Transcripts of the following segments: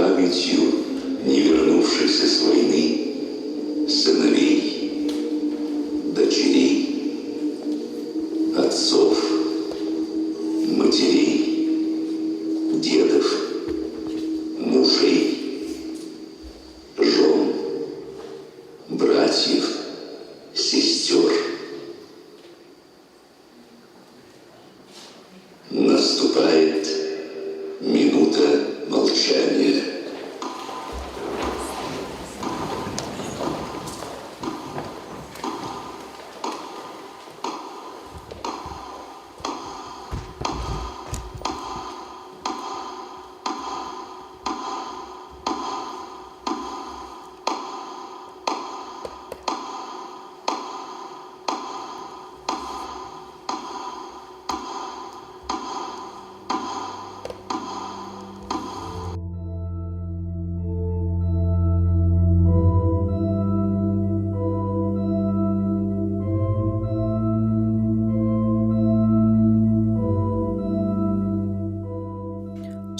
памятью не вернувшихся с войны сыновей, дочерей, отцов, матерей, дедов, мужей, жен, братьев, сестер. Наступает минута молчания.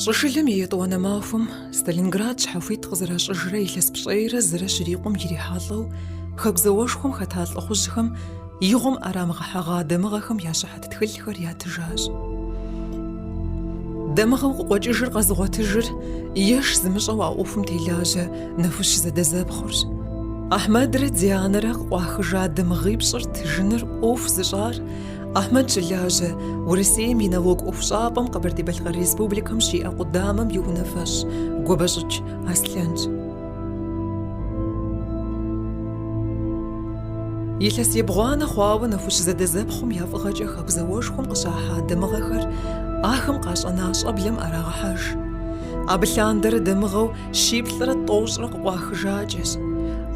Щӏышылэм и етӏуанэ махуэм Сталинград щхьэхуит къызэращӏыжрэ илъэс пщӏейрэ зырэ щрикъум ирихьэлӏэу Хэку зауэшхуэм хэта лӏыхъужьхэм игъуэм ӏэрамыгъэхьэгъа дамыгъэхэм я щыхьэт тхылъхэр ятыжащ. Дамыгъэу къыкъуэкӏыжыр къэзыгъуэтыжыр еш зымыщӏэу а ӏуэхум телажьэ Нэхущ зэдэзэпхъурщ. Ахьмэдрэ Дианэрэ къыкъуахыжа дамыгъипщӏыр тыжыныр ӏуэху зыщӏар Ахьмэд щылажьэ Урысейм и налог ӏуэхущӏапӏэм Къэбэрдей-Балъкъэр Республикэм щиӏэ къудамэм и унафэщӏ Гуэбэщӏыкӏ Аслъэнщ. Илъэс ебгъуанэ хъуауэ Нэхущ зэдэзэпхъум я фӏыгъэкӏэ Хэку зауэшхуэм къыщахьа дамыгъэхэр ахэм къащӏэна щӏэблэм ӏэрагъэхьэж. Абы лъандэрэ дамыгъэу щиплӏрэ тӏощӏрэ къыкъуахыжакӏэщ.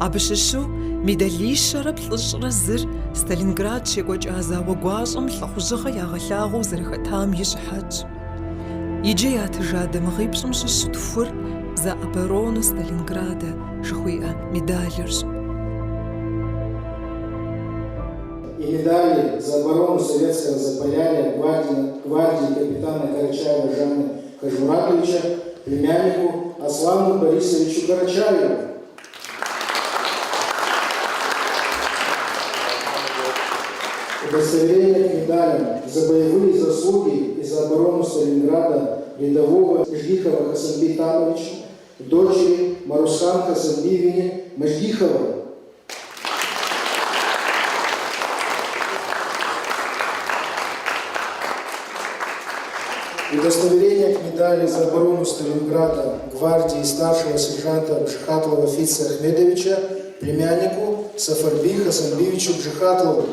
Абы щыщу медалищэрэ плӏыщӏрэ зыр Сталинград щекӏуэкӏа зауэ гуащӏэм лӏыхъужьыгъэ ягъэлъагъуэу зэрыхэтам и щыхьэтщ. Иджы ятыжа дамыгъипщӏым щыщу тхур За оборону Сталинграда жыхуиӏэ медалырщ. И медали За оборону Советского Заполярья гвардии капитана Карачаева Жанны Хажмуратовича племяннику Аслану Борисовичу Карачаеву. Удостоверение к медалям за боевые заслуги и за оборону Сталинграда рядового Междихова Хасанби Тамовича, дочери Марусхан Хасанбиевне Междиховой. Удостоверение к медали за оборону Сталинграда гвардии старшего сержанта Бжихатлова Фица Ахмедовича племяннику Сафарби Хасанбиевичу Бжихатлову.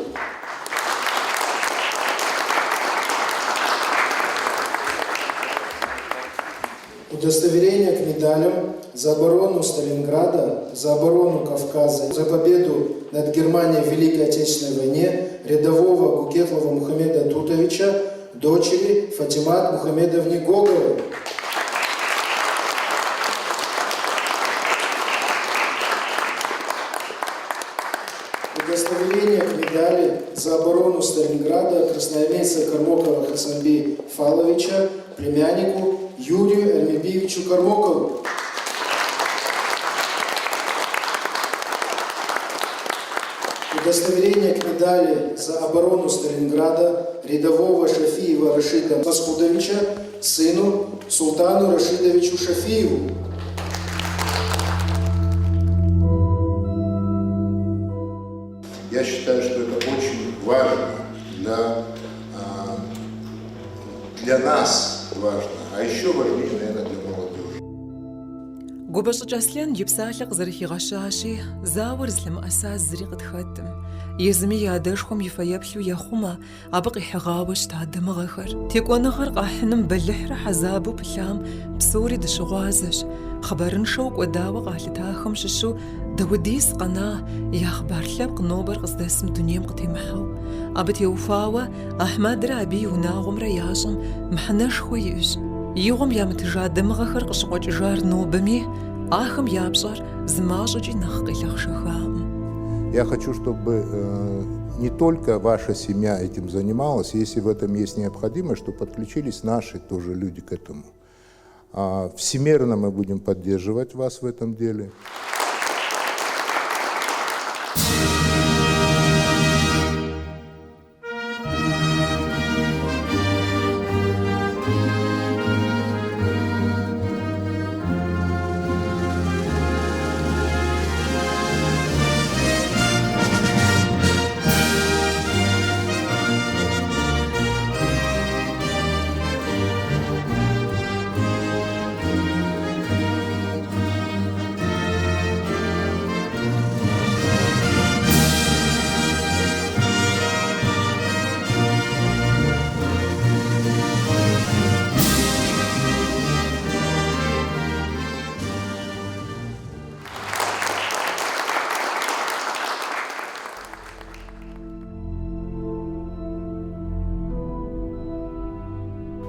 Удостоверение к медалям за оборону Сталинграда, за оборону Кавказа, за победу над Германией в Великой Отечественной войне рядового Гукетлова Мухаммеда Дутовича, дочери Фатимат Мухаммедовне Гоговой. Удостоверение к медали за оборону Сталинграда красноармейца Кармокова Хасанби Фаловича, племяннику Юрию Эрмебиевичу Кармокову. Удостоверение к медали за оборону Сталинграда рядового Шафиева Рашида Маскудовича, сыну Султану Рашидовичу Шафиеву. Я считаю, что это очень важно для, для нас важно, а еще важнее, наверное, для молодежи. Гуэбэщӏыкӏ Аслъэн и псалъэ къызэрыхигъэщащи, зауэр зылъэмыӏэса зыри къытхэткъым. Езыми и адэшхуэм и фэеплъу ехъумэ абы къихьыгъауэ щыта дамыгъэхэр. Текӏуэныгъэр къэхьыным бэлыхьрэ хьэзабу пылъам псори дыщыгъуазэщ. Хъыбарыншэу кӏуэдауэ къалъытахэм щыщу дауэдиз къэна я хъыбар лъэпкъ нобэр къыздэсым дунейм къытемыхьэу. Абы теухуауэ Ахьмэдрэ абы и унагъуэмрэ ящӏэм мыхьэнэшхуэ иӏэщ. Игъуэм ямытыжа дамыгъэхэр къыщыкъуэкӏыжар нобэми, ахэм я пщӏэр зы мащӏэкӏи нэхъ къелъэхъшэхакъым. Я хочу, чтобы не только ваша семья этим занималась, если в этом есть необходимость, чтобы подключились наши тоже люди к этому. Всемерно мы будем поддерживать вас в этом деле.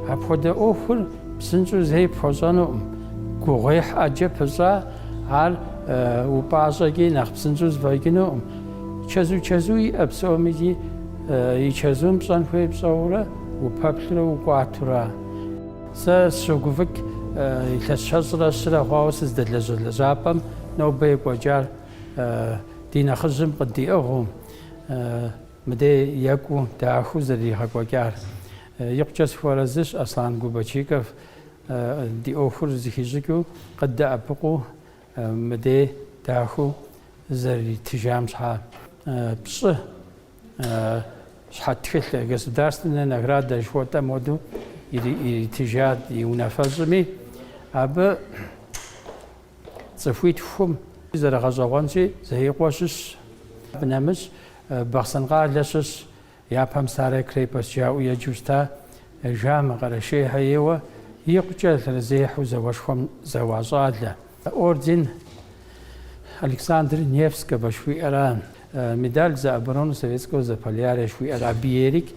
Апхуэдэ ӏуэхур псынщӏэу зэи пхуэщӏэнукъым. Гугъуехь ӏэджэ пыщӏа, ар упӏащӏэкӏи нэхъ псынщӏэу зэфӏэкӏынукъым. Чэзу-чэзу иӏэ псомикӏи и чэзум пщӏэн хуей пщӏэурэ, упэплъурэ укӏуатура. Сэ сыщогуфӏыкӏ илъэс щэщӏрэ щырэ хъуауэ сыздэлэжьэ лэжьапӏэм нобэ екӏуэкӏар ди нэхъыжьым къыддиӏыгъыу, мыдей екӏуу, дахэу зэрыригъэкӏуэкӏар. Икъукӏэ сыхуэарэзыщ Аслан Губачиков ди ӏуэхур зыхищӏыкӏыу, къыддэӏэпыкъуу мыдей дахэу зэрыритыжам щхьа. Пщӏы щхьэ тхылъ государственная награда жыхуэтӏэм хуэдэу иритыжа и унафэщӏми, абы цӏыхуитхум зэрыгъэщӏэгъуэнщи, Зеикъуэ щыщ, абы нэмыщӏ Бахъсэн къалэ щыщ, япэм Старая крепость жаӏэу еджэу щыта Жамэ Къэрэшейхэ ейуэ икъукӏэ лъэрызехьэу зауэшхуэм зэуа щӏалэ. Орден Александр Невского жыхуиӏэра, медаль за оборону Советского Заполярья жыхуиӏэр абы ейрикӏ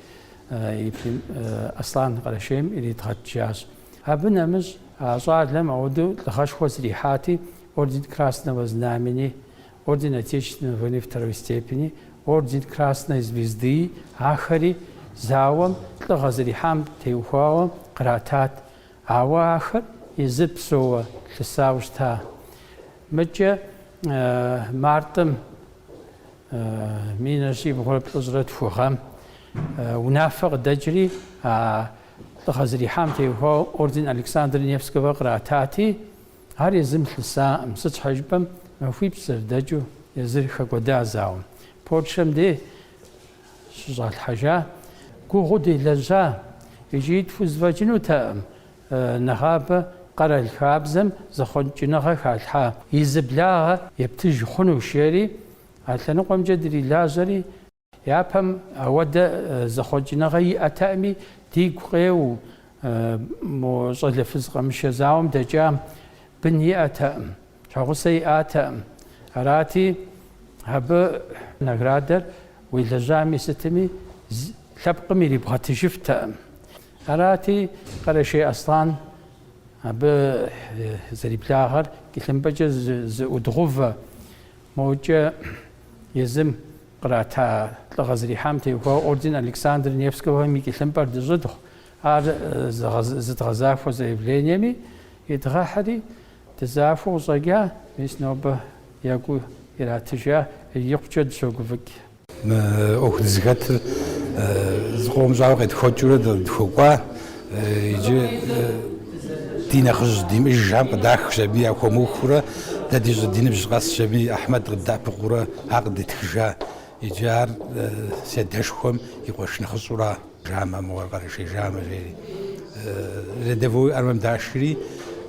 Аслан Къэрэшейм иридгъэтыжащ. Абы нэмыщӏ а щӏалэм ауэдэу лӏыгъэшхуэ зрихьати, орден Красного Знамени, орден Отечественной войны второй степени, орден Красной Звезды ахэри зауэм лӏыгъэ зэрихьам теухуауэ къратат. Ауэ ахэр езыр псэууэ лъысауэ щыта. Мыкӏэ мартым минрэ щибгъурэ плӏыщӏрэ тху гъэм унафэ къыдэкӏри, а лӏыгъэ зэрихьам теухуауэ орден Александра Невского къратати, ар езым лъысаӏым, сыт щхьэ жыпӏэм махуипщӏ зэрыдэкӏыу езыр хэкӏуэда зауэм. Польшэм дей щыщӏалъхьэжа, гугъуу делэжьа, икӏи тхузэфӏэкӏынутэкъым нэгъабэ къэрал хабзэм зэхъуэкӏыныгъэ халъхьа, и зы благъэ ептыж хъунущ, жери, а лъэныкъуэмкӏэ дрилажьэри, япэм ауэдэ зэхъуэкӏыныгъэ иӏэтэкъыми, дигу къеуэу, мо щӏалэ фызкъэмышэ зауэм дэкӏам бын иӏэтэкъым. Щхьэгъусэ иӏатэкъым. Арати, абы наградэр уелэжьами сытми, лъэпкъым ирибгъэтыжыфтэкъым. Арати, Къэрэшей Аслан абы зэриблагъэр кӏылъымпӏэкӏэ зыӏудгъувэ, мокӏэ езым кърата лӏыгъэ зэрихьам теухуауэ орден Александр Невскогэм и кӏылъымпӏэр дыщӏыдгъу, ар зыдгъэзахуэ заявлениеми едгъэхьри, Дызахуэу къыщӏэкӏа, мис нобэ екӏуу иратыжа, икъукӏэ дыщогуфӏыкӏ. Мы ӏуэху дызыхэтыр зыкъом щӏауэ къетхуэкӏыурэ дыхуэкӏуа, иджы ди нэхъыжь димыӏэжхэм къыдахщ аби яхуэмыухыурэ, дэ ди щӏы ди ныбжь къэсщ аби Ахьмэд къыддэӏэпыкъуурэ ар къыдитхыжа. Иджы ар си адэшхуэм и къуэш нэхъыщӏура. Жамэ мыгъуэр Къэрэшей Жамэ жери. Рядовой армэм дашри,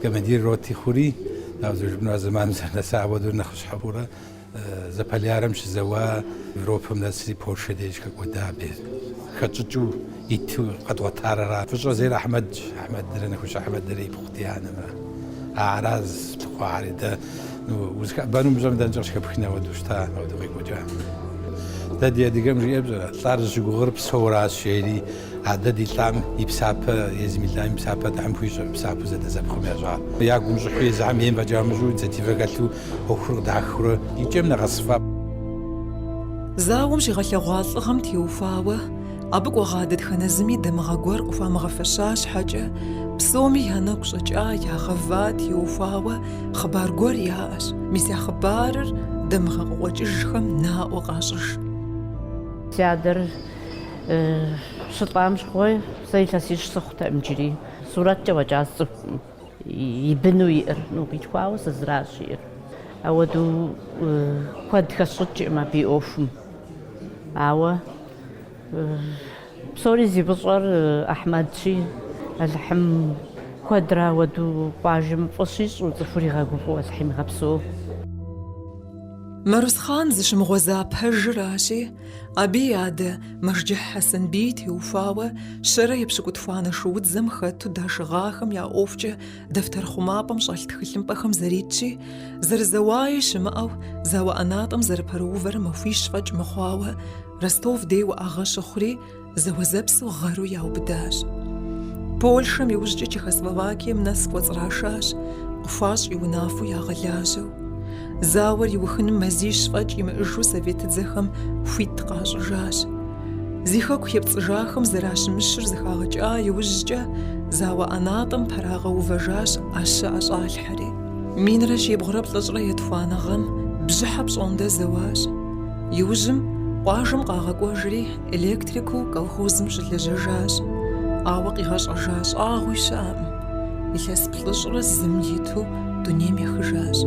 командир роти хъури, дауэ зэрыжыпӏэну а зэманым зэрынэса апхуэдэу нэхъыщхьэ хъурэ Заполярэм щызэуа Европэм нэсри Польшэ деж хэкӏуэда абы хэтщӏыкӏыу иту къэдгъуэтар ара. Фӏыщӏэ зейр Ахьмэдщ, Ахьмэдрэ Нэхущ Ахьмэдрэ ипхъу ди анэмрэ. Ара зылъыхъуари дэ узыхэӏэбэну умыщӏэм дэнкӏэ къыщыхэпхын апхуэдэу щыта, апхуэдэу къекӏуэкӏа. Дэ ди адыгэм жиӏэр пщӏэрэ, лӏар зыщыгугъыр псэуращ, жери, а дэ ди лӏам и псапэ, езым и лӏам и псапэ Тхьэм хуищӏэ, псапэу зэдэзэпхъум ящӏар. Я гум щӏыхьу езыхэм ейм фӏэкӏа умыщӏэу инициативэ хэлъу ӏуэхур къыдахыурэ и кӏэм нагъэсыфа. Зауэм щигъэлъэгъуа лӏыгъэм теухуауэ абы кӏуэгъа дэтхэнэ зыми дамыгъэ гуэр къыхуамыгъэфэща щхьэкӏэ. Псоми я нэгу щӏэкӏа, ягъэва теухуауэ хъыбар гуэр яӏэщ. Мис а хъыбарыр дамыгъэ къыкъуэкӏыжхэм наӏуэ къащӏыж. Си адэр щылӏам щыгъуэ сэ илъэсищ сыхъутэкъым иджыри. Сурэткӏэ фӏэкӏа сцӏыхукъым. И быну иӏэр, ну, къилъхуауэ сэ зыращ иӏэр. Ауэдэу куэд хэсщӏыкӏкъым абы и ӏуэхум. Ауэ псори зи фӏыщӏэр Ахьмэдщи, Алыхьым куэдрэ ауэдэу къуажэм фӏы щищӏу, цӏыхур игъэгуфӏэу Алыхьым игъэпсэу. Мэрусхъан зыщымыгъуэза пэжыращи, абы и адэ Мэжджыхь Хьэсэнбий теухуауэ щэрэ епщыкӏутхуанэ шуудзэм хэту дашыгъахэм я ӏуэхукӏэ дэфтэр хъумапӏэм щӏэлъ тхылъымпӏэхэм зэритщи, зэрызэуаи щымыӏэу зауэ ӏэнатӏэм зэрыпэрыувэрэ махуищ фӏэкӏ мыхъуауэ Ростов дей уӏэгъэ щыхъури, зэуэзэпсу гъэру яубыдащ. Польшэм иужькӏэ Чехословакием нэс кӏуэцӏрашащ, къыхуащӏ и унафэу ягъэлажьэу. Зауэр иухыным мазищ фӏэкӏ имыӏыжу советыдзэхэм хуит къащӏыжащ. Зи хэку епцӏыжахэм зэращымыщыр зэхагъэкӏа иужькӏэ зауэ ӏэнатӏэм пэрагъэувэжащ ӏэщэ ӏэщӏалъхьэри. Минрэ щибгъурэ плӏыщӏрэ етхуанэ гъэм бжьыхьэ пщӏондэ зэуащ. Иужьым къуажэм къагъэкӏуэжри электрикыу колхозым щылэжьэжащ, ауэ къигъэщӏэжа щӏагъуи щыӏэкъым, илъэс плӏыщӏрэ зым иту дунейм ехыжащ.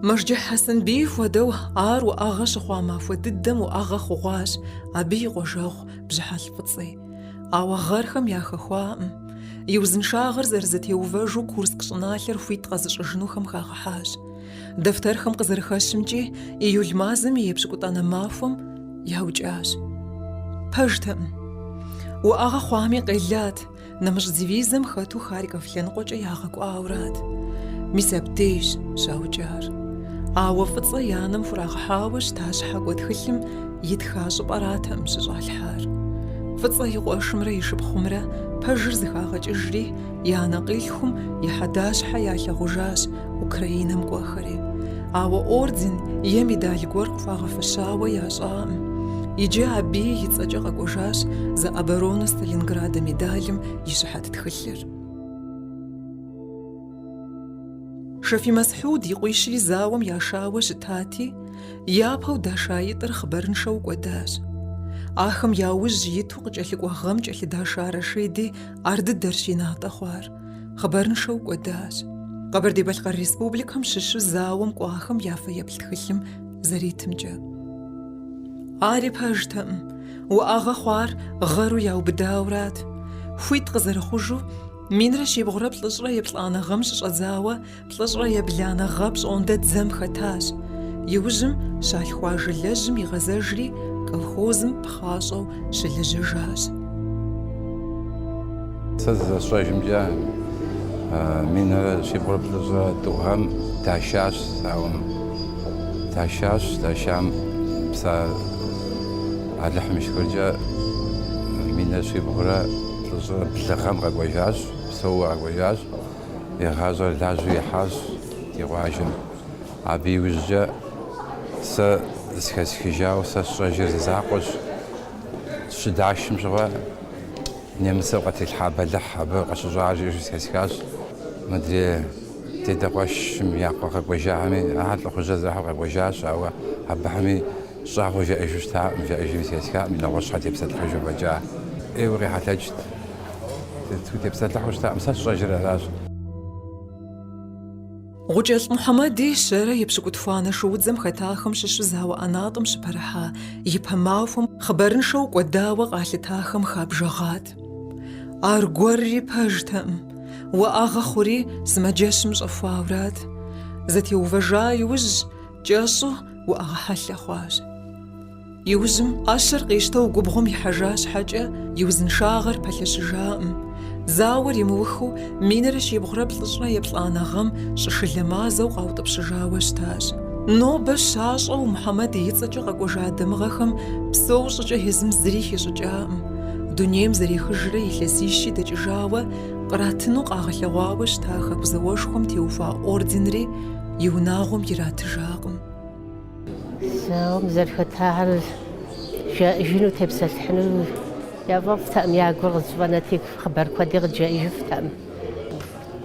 Мэжджыхь Хьэсэнбий хуэдэу ар уӏэгъэ щыхъуа махуэ дыдэм уӏэгъэ хъугъуащ абы и къуажэгъу Бжьыхьэлӏ Фӏыцӏи. Ауэ гъэрхэм яхэхуакъым. И узыншагъэр зэрызэтеувэжу Курск щӏыналъэр хуит къэзыщӏыжынухэм хагъэхьащ. Дэфтэрхэм къызэрыхэщымкӏи, июль мазэм и епщыкӏутӏанэ махуэм яукӏащ. Пэжтэкъым. Уӏэгъэ хъуами къелат, нэмыщӏ дивизэм хэту Харьков лъэныкъуэкӏэ ягъэкӏуаурат. Мис абдежщ щаукӏар. Ауэ Фӏыцӏэ и анэм хурагъэхьауэ щыта щхьэкӏуэ тхылъым итха щӏыпӏэратэкъым щыщӏалъхьар. Фӏыцӏэ и къуэшымрэ и шыпхъумрэ пэжыр зэхагъэкӏыжри, и анэкъилъхум и хьэдащхьэ ялъагъужащ Украинэм кӏуэхэри. Ауэ орден е медаль гуэр къыхуагъэфэщауэ ящӏакъым. Иджы абыи и цӏэкӏэ къэкӏуэжащ За оборону Сталинграда медалым и щыхьэт тхылъыр. Шэфий Мэсхьуд и къуищри зауэм яшауэ щытати, япэу дашаитӏыр хъыбарыншэу кӏуэдащ. Ахэм я ужь иту къыкӏэлъыкӏуэ гъэм кӏэлъыдаша Рашиди ар дыдэрщ и натӏэ хъуар, хъыбарыншэу кӏуэдащ. Къэбэрдей-Балъкъэр Республикэм щыщу зауэм кӏуахэм я фэеплъ тхылъым зэритымкӏэ. Ари пэжтэкъым, уӏэгъэ хъуар гъэру яубыдаурат. Хуит къызэрыхъужу, Минрэ щибгъурэ плӏыщӏрэ еплӏанэ гъэм щыщӏэдзауэ плӏыщӏрэ ебланэ гъэ пщӏондэ дзэм хэтащ. Иужьым щалъхуа жылэжьым игъэзэжри колхозым пхъащӏэу щылэжьэжащ. Сэ зызэсщӏэжымкӏэ, минрэ щибгъурэ плӏыщӏрэ тӏу гъэм дашащ зауэм. Дашащ, дашам псэ Алыхьым и шыкуркӏэ минрэ щибгъурэ Плӏыщӏрэ блы гъэм къэкӏуэжащ, псэууэ къэкӏуэжащ, и гъащӏэр лажьэу ихьащ ди къуажэм. Абы иужькӏэ сэ зэхэсхыжауэ сэ сщӏэжыр зы закъуэщ. Щыдашым щыгъуэ немыцэм къытрилъхьа бэлыхь абы къыщыщӏар жиӏэу зэхэсхащ. Мыдрей дедэ къуэшым я къуэ къэкӏуэжахэми, ахэр лӏыхъужьэ зэрахьэу къэкӏуэжащ, ауэ абыхэми Щӏагъуэ жаӏэжу щытакъым, жаӏэжуи зэхэсхакъым, нэгъуэщӏхэр тепсэлъыхьыжу фӏэкӏа. ӏейуэ къехьэлъэкӏт. Тепсэлъыхьу щытакъым, сэ сщӏэжыр аращ. Гъукӏэлӏ Мухьэмэди щэрэ епщыкӏутхуанэ шуудзэм хэтахэм щыщу зауэ ӏэнатӏэм щыпэрыхьа ипэ махуэм хъыбарыншэу кӏуэдауэ къалъытахэм хабжэгъат. Аргуэрри пэжтэкъым. Уӏэгъэ хъури сымаджэщым щӏэхуаурат. Зэтеувэжа иужь кӏэщӏу уӏэгъэ хьэлъэ хъуащ. Иужьым ӏэщэр къищтэу губгъуэм ихьэжа щхьэкӏэ и узыншагъэр пэлъэщыжакъым. Зауэр имыухыу минрэ щибгъурэ плӏыщӏрэ еплӏанэ гъэм щӏышылэ мазэу къаутӏыпщыжауэ щытащ. Нобэ щащӏэу Мухьэмэд и цӏэкӏэ къэкӏуэжа дамыгъэхэм псэу щӏыкӏэ езым зыри хищӏыкӏакъым. Дунейм зэрехыжрэ илъэсищи дэкӏыжауэ къратыну къагъэлъэгъуауэ щыта Хэку зауэшхуэм теухуа орденри и унагъуэм иратыжакъым. Зауэм зэрыхэтахэр. Жаӏэжыну, тепсэлъыхьыну яфӏэфӏтэкъым, я гур къызэфӏэнэти, хъыбар куэди къыджаӏэжыфтэкъым.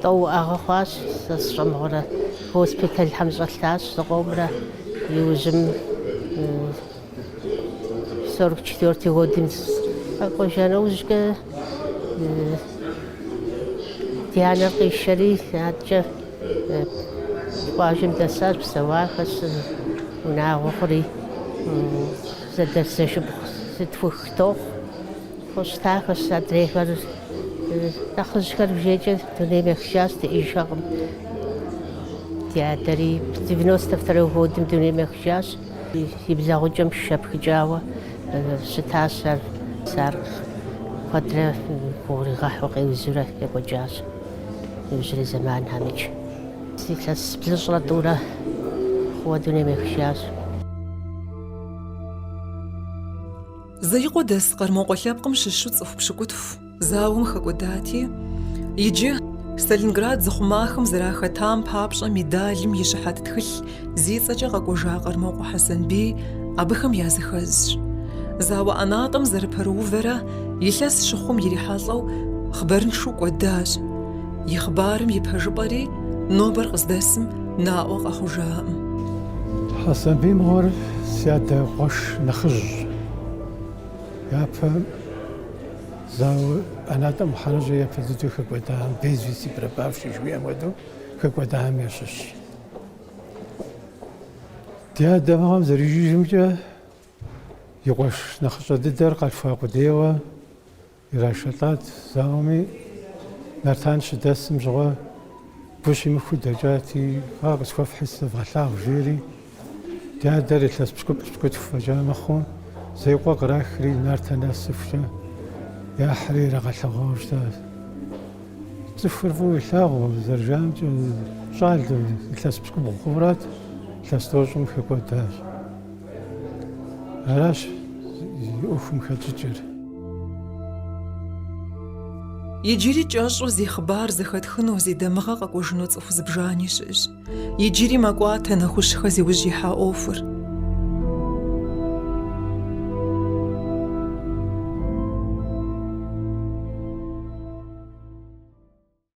Тӏэу уӏэгъэ хъуащ, сэ сщӏэ мыгъуэрэ, госпиталхэм щӏэлъащ зыкъомрэ. Иужьым 44 годым къэкӏуэжа нэужькӏэ ди анэр къишэри, адэкӏэ къуажэм дэсащ, псэуахэщ, унагъуэ хъури, зэдэлъ-зэшыпхъу зытхух дохъу. Щытахэщ адрейхэр, нэхъыжьхэр жейкӏэ дунейм ехыжащ, диӏэжхэкъым. Ди адэри 92 годым дунейм ехыжащ. И блэгъукӏэм шэ пхыкӏауэ щытащ ар. Ар куэдрэ гугъу иригъэхьу къеузурэ екӏуэкӏащ иужьрей зэманхэмикӏ. Илъэс блыщӏрэ тӏурэ хъууэ дунейм ехыжащ. Зеикъуэ дэс Къэрмокъуэ лъэпкъым щыщу цӏыху пщыкӏутху зауэм хэкӏуэдати, иджы Сталинград зыхъумахэм зэрахэтам папщӏэ медалым и щыхьэт тхылъ зи цӏэкӏэ къэкӏуэжа Къэрмокъуэ Хьэсэнбий абыхэм языхэзщ. Зауэ ӏэнатӏэм зэрыпэрыувэрэ илъэс щыхъум ирихьэлӏэу хъыбарыншэу кӏуэдащ. И хъыбарым и пэжыпӏэри нобэр къыздэсым наӏуэ къэхъужакъым. Хьэсэнбий мыгъуэр си адэ къуэш нэхъыжьщ. Япэ зауэ ӏэнатӏэм ӏухьа нэужькӏэ япэ дыдэу хэкӏуэдахэм, без вести пропавший жыхуиӏэм хуэдэу хэкӏуэдахэм ящыщщ. Ди адэ мыгъуэм зэрижыжымкӏэ, и къуэш нэхъыщӏэ дыдэр къалъхуа къудейуэ Ирашэлӏат зауэми, Нартан щыдэсым щыгъуэ гу щимыхуу дэкӏати, Ар къысхуэфхьи сызэвгъэлъагъу, жери, ди адэр илъэс пщыкӏуплӏ-пщыкӏутху фӏэкӏа мыхъуу, Зеикъуэ кърахри Нартан нэсыхукӏэ яхьри ирагъэлъэгъуауэ щытащ. Цӏыхур фӏыуэ илъагъуу, зэрыжаӏэмкӏэ, щӏалэу илъэс пщыкӏубгъу хъуурат, илъэс тӏощӏым хэкӏуэдащ. Аращ и ӏуэхум хэтщӏыкӏыр. Иджыри кӏэщӏу зи хъыбар зэхэтхыну, зи дамыгъэ къэкӏуэжыну цӏыху зыбжани щыӏэщ. Иджыри мэкӏуатэ Нэхущхэ зи ужь ихьа ӏуэхур.